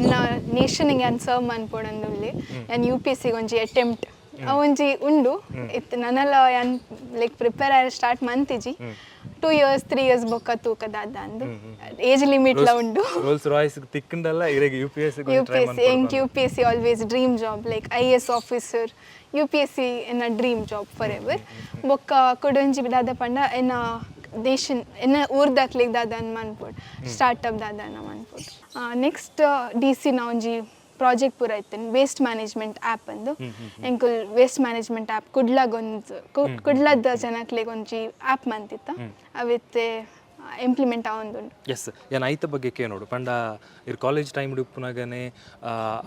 ಎನ್ನ ನೇಷನ್ಗೆ ಯಾನ್ ಸರ್ವ್ ಮನ್ಪೊಡಂದುಲ್ಲೆ. ಯಾನ್ ಯುಪಿಎಸ್ಸಿ ಒಂಜಿ ಅಟೆಂಪ್ಟ್ ಒಂಜಿ ಉಂಡು ಇತ್ತು. ನನಲ ಯಾನ್ ಲೈಕ್ ಪ್ರಿಪೇರ್ ಆಯ್ ಸ್ಟಾರ್ಟ್ ಮಂತಿಜಿ. 2 ಇಯರ್ಸ್, 3 ಇಯರ್ಸ್ ಬೊಕ್ಕ ತೂಕ ದಾದ ಅಂದು. ಏಜ್ ಲಿಮಿಟ್ಲ ಉಂಡು. ರೋಲ್ಸ್ ರಾಯ್ಸ್ ತಿಕ್ಕಂಡಲ್ಲ, ಇರೆಗ್ ಯುಪಿಎಸ್ಸಿ? ಯುಪಿಎಸ್ಸಿ. ಎಂಕ್ UPSC always dream job, like IAS officer, UPSC ಎನ್ನ ಡ್ರೀಮ್ ಜಾಬ್ ಫಾರ್ ಎವರ್. ಬೊಕ್ಕ ಕುಡೊಂಜಿ ದಾದ ಪಂಡ, ಎನ್ನ ದೇಶನ್, ಎನ್ನ ಊರ್ದಕ್ಲೆಗ್ ದಾದನ್ ಮನ್ಪೊಡು, ಸ್ಟಾರ್ಟಪ್ ದಾದನ ಮನ್ಪೊಡು. ನೆಕ್ಸ್ಟ್ ಡಿಸಿನ ಒಂಜಿ ಪ್ರಾಜೆಕ್ಟ್ ಪೂರ ಇತ್ತು, ವೇಸ್ಟ್ ಮ್ಯಾನೇಜ್ಮೆಂಟ್ ಆ್ಯಪ್ ಅಂದು. ಎಂಕುಲ್ ವೇಸ್ಟ್ ಮ್ಯಾನೇಜ್ಮೆಂಟ್ ಆ್ಯಪ್ ಕುಡ್ಲಾಗೊಂದು, ಕುಡ್ಲದ ಜನಕ್ಲೆಗ್ ಒಂಜಿ ಆ್ಯಪ್ ಮಂತಿತ್ತ. ಅವಿತ್ತೆ ಇಂಪ್ಲಿಮೆಂಟ್ ಆವೊಂದುಂಡು. ಎಸ್, ಯಾನ್ ಐತ ಬಗ್ಗೆ ಕೇನೋಡು ಪಂಡ, ಇರ್ ಕಾಲೇಜ್ ಟೈಮ್ ಉಪ್ಪುನಾಗನೆ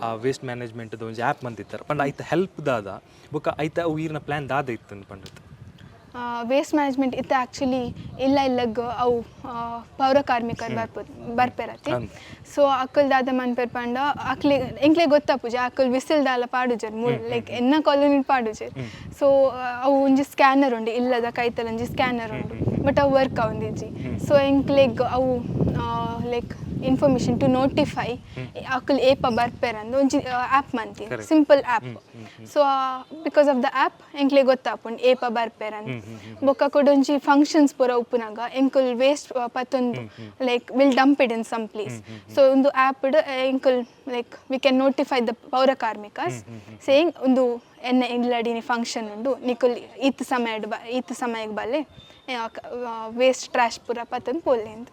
ಆ ವೇಸ್ಟ್ ಮ್ಯಾನೇಜ್ಮೆಂಟ್ ಒಂಜಿ ಆ್ಯಪ್ ಮಂತಿತ್ತಾರೆ ಪಂಡ, ಐತ ಹೆಲ್ಪ್ ದಾದ, ಬೊಕ್ಕ ಐತ ಅವು ಈರ್ನ ಪ್ಲಾನ್ ದಾದ ಇತ್ತು ಪಂಡತ್? ವೇಸ್ಟ್ ಮ್ಯಾನೇಜ್ಮೆಂಟ್ ಇತ್ತೆ ಆ್ಯಕ್ಚುಲಿ ಇಲ್ಲ ಇಲ್ಲಗ್ ಅವು ಪೌರ ಕಾರ್ಮಿಕರು ಬರ್ಪೆರತಿ. ಸೊ ಅಕ್ಕಲ್ ದಾದ ಮನ್ಪೆರ್ ಪಂಡ, ಅಕ್ಲೆ ಎಂಕ್ಲೆ ಗೊತ್ತಾಪುಜಿ. ಅಕುಲ್ ವಿಸಿಲ್ ದಾಲ ಪಾಡುಜೆರ್ ಮೂಲ್, ಲೈಕ್ ಎನ್ನ ಕಾಲೋನಿ ಪಾಡುಜೆರ್. ಸೊ ಅವು ಒಂಜಿ ಸ್ಕ್ಯಾನರ್ ಉಂಡು, ಇಲ್ಲದ ಕೈತಲ್ ಒಂಜಿ ಸ್ಕ್ಯಾನರ್ ಉಂಡು, ಬಟ್ ಅವು ವರ್ಕ್ ಆವೊಂದಿಜ್ಜಿ. ಸೊ ಎಂಕ್ಲೆಗ್ ಅವು ಲೈಕ್ ಇನ್ಫಾರ್ಮೇಷನ್ ಟು ನೋಟಿಫೈ ಅಕುಲ್ ಏಪ ಬರ್ಪೆರಂದು ಒಂಜಿ ಆ್ಯಪ್ ಮಂತಿ, simple app. So because of the app ಎಂಕ್ಲೆ ಗೊತ್ತಾಪುಂಡು ಏಪ ಬರ್ಪೆರಂದು. ಬೊಕ್ಕ ಕುಡೊಂಜಿ ಫಂಕ್ಷನ್ಸ್ ಪೂರ ಉಪ್ಪುನಾಗ ಎಂಕುಲ್ ವೇಸ್ಟ್ ಪತ್ತೊಂದು, like will dump it in some place. So ಒಂದು ಆ್ಯಪ್ ಎಂಕುಲ್ like we can notify the ಪೌರ ಕಾರ್ಮಿಕಸ್ ಸೇಯಿಂಗ್, ಒಂದು ಎನ್ನ ಇಲ್ಲಡಿನಿ ಫಂಕ್ಷನ್ ಉಂಡು, ನಿಕುಲ್ ಈತ್ ಸಮಯ ಬ ಈತ್ ಸಮಯಕ್ಕೆ ಬಲ್ಲೆ, ವೇಸ್ಟ್ ಟ್ರ್ಯಾಶ್ ಪೂರ ಪತ್ತೊಂದು ಪೋಲೆ ಅಂತ.